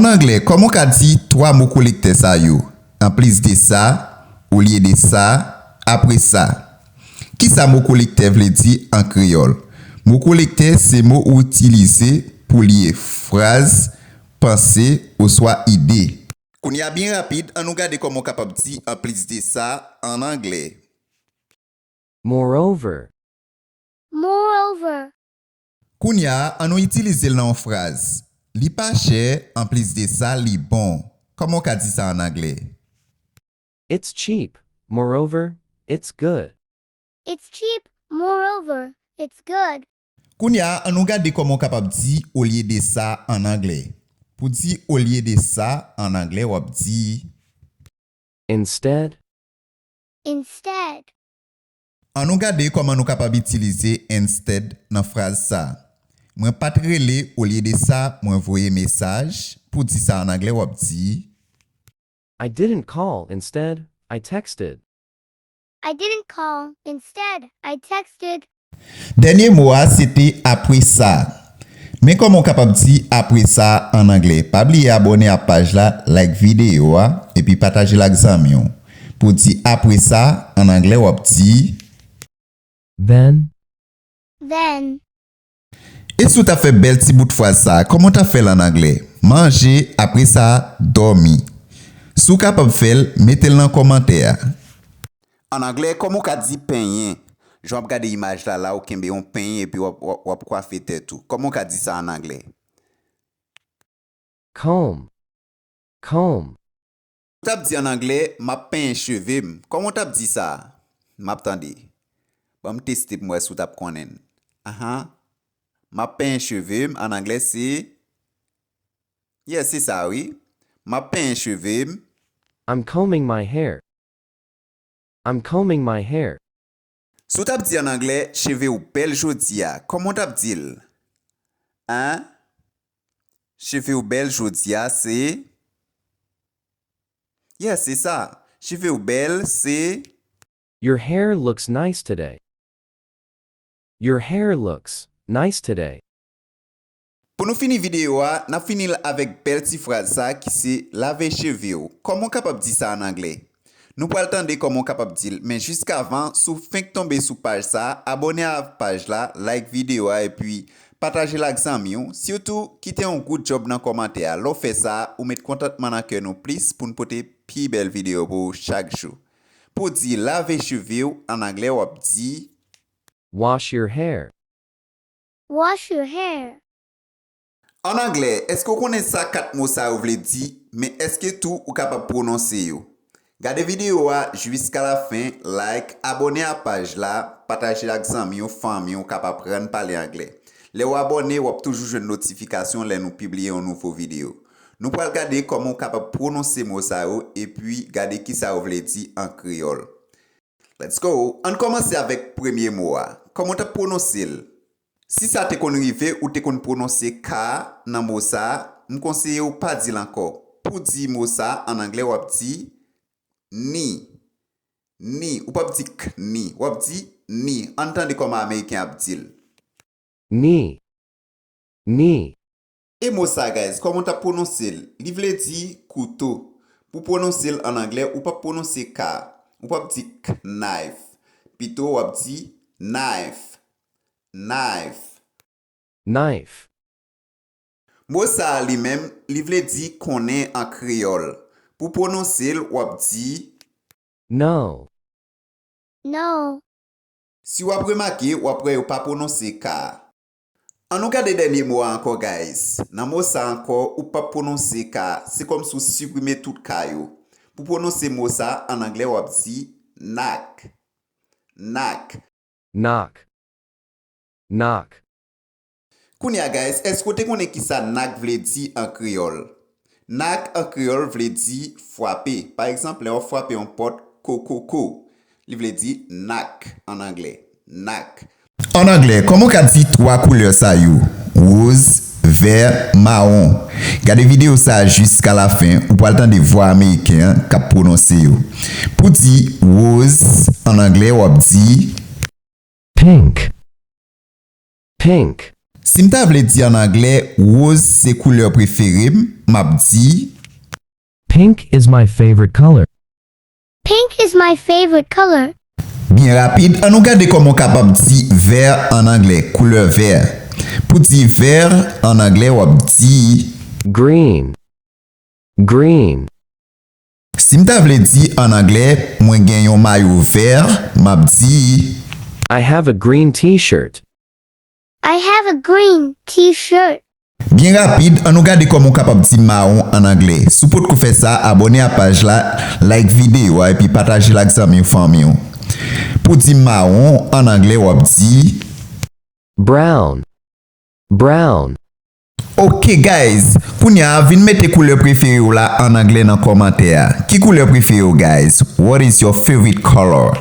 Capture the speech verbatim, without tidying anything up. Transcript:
An anglè, kòman w ka di twa mo kolektè sa yo? Anplis de sa, olye de sa, apre sa. Kisa mo kolektè vle di an kreyòl? Mo kolektè se mo ou itilize pou lye fraz, panse, oswa ide. Kounye a, byen rapid, ann nou gade kòman w kapab di anplis de sa an anglè. Moreover. Moreover. Kounye a, ann nou itilize l nan yon fraz. Li pa chè, anplis de sa, li bon. Kòman w ka di sa an anglè? It's cheap. Moreover, it's good. It's cheap. Moreover, it's good. Kounye a, ann nou gade kòman w kapab di olye de sa an anglè. Pou di olye de sa an anglè, w ap di. Instead. Instead. Ann nou gade kòman nou kapab itilize instead nan fraz sa. Mwen pa t rele, olye de sa, mwen voye mesaj. Pou di sa an anglè, w ap di. I didn't call, instead, I texted. I didn't call, instead, I texted. Dènye mo a se te apre sa. Men kòman w kapab di apre sa an anglè. Pa bliye abòne ak paj la, like videyo a, epi pataje l ak zanmi w. Pou di apre sa an anglè, w ap di. Then. Then. E si w ta fè bèl ti bout fraz sa a, kòman w ta fè l an anglè? Manje, apre sa, dòmi. Si w kapab fè l, mete l nan kòmantè a. An anglè, kòman w ka di penyen? Jan w ap gade imaj la la, ou kenbe yon penyen epi w ap, w ap, w ap kwafe tèt ou. Kòman w ka di sa an anglè? Comb. Comb. Ou t ap di an anglè, m ap penyen cheve m. Kòman w t ap di sa? M ap tande. Ban m teste pou m wè si w t ap konnen l. Ahan. M ap penyen cheve m, an anglè se. Yeah, se sa wi. M ap penyen cheve m. I'm combing my hair. I'm combing my hair. Si w t ap di an anglè, cheve w bèl jodi a, kòman w t ap di l? Hein? Cheve w bèl jodi a, se. Yeah, se sa. Cheve w bèl, se. Your hair looks nice today. Your hair looks nice today. Pou nou fini videyo a, n ap fini l avèk bèl ti fraz sa ki se lave cheve w. Kòman w kapab di sa an anglè? Nou pral tande kòman w kapab di l, men jiskavan, si w fenk tonbe sou paj sa, abòne ak paj la, like videyo a epi pataje l ak zanmi w. Sitou, kite yon good job nan kòmantè a. Lè w fè sa, ou met kontantman nan kè nou plis pou n pote pi bèl videyo pou ou chak jou. Pou di lave cheve w, an anglè w ap di. Wash your hair. Wash your hair. An anglè, èske w konnen sa kat mo sa yo vle di, men èske tou ou kapab pwononse yo? Gade videyo a jiskalafen, like, abòne a paj la, pataje l ak zanmi w, fanmi w k ap aprann pale anglè. Lè w abòne, w ap toujou jwenn notifikasyon lè nou pibliye yon nouvo videyo. Nou pral gade kòman w kapab pwononse mo sa yo epi gade kisa yo vle di an kreyòl. Let's go! Ann kòmanse avèk premye mo a. Kòman w t ap pwononse l? Si sa te konn rive ou te konn pwononse ka nan mo sa, m konseye w pa di l ankò. Pou di mo sa an anglè w ap di knee. Knee. Ou p ap di knee. W ap di knee. Ann tande kòman ameriken ap di l. Knee. Knee. E mo sa, guys, kòman w t ap pwononse l? Li vle di kouto. Pou pwononse l an anglè, ou p ap pwononse ka. Ou p ap di knife. Pito, w ap di knife. Knife. Knife. Mo sa a li menm, li vle di konnen an kreyòl. Pou pwononse l, w ap di. Know. Know. Si w ap remake, w ap wè yo pa pwononse ka a. Ann nou gade dènye mo a ankò, guys. Nan mo sa ankò, ou p ap pwononse ka a. Se kòmsi w siprime tout ka yo. Pou pwononse mo sa a, an anglè, w ap di knock. Knock. Knock. Knock. Kounye a, guys, èske w te konnen kisa knock vle di an kreyòl? Knock an kreyòl vle di frape. Pa egzanp, lè w ap frape yon pòt, ko, ko, ko, li vle di knock an anglè. Knock. An anglè, kòman w ka di twa koulè sa yo? Woz, vè, mawon. Gade videyo sa a jiskalafen, ou pral tande vwa ameriken an k ap pwononse yo. Pou di woz an anglè, w ap di. Pink. Pink. Si m ta vle di an anglè, woz se koulè prefere m, m ap di Pink is my favorite color. Pink is my favorite color. Byen rapid, ann nou gade kòman w kapab di vè an anglè, koulè vè. Pou di vè an anglè, w ap di Green. Green. Si m ta vle di an anglè, mwen gen yon mayo vè, m ap di I have a green t shirt. I have a green t shirt. Byen rapid, ann nou gade kòman w kapab di mawon an anglè. Si w potko fè sa, abòne a paj la, like videyo a epi pataje l ak zanmi w, fanmi w. Pou di mawon an anglè, w ap di Brown. Brown. Ok guys, kounye a vin mete koulè prefere w la an anglè nan kòmantè a. Ki koulè prefere w guys? What is your favorite color?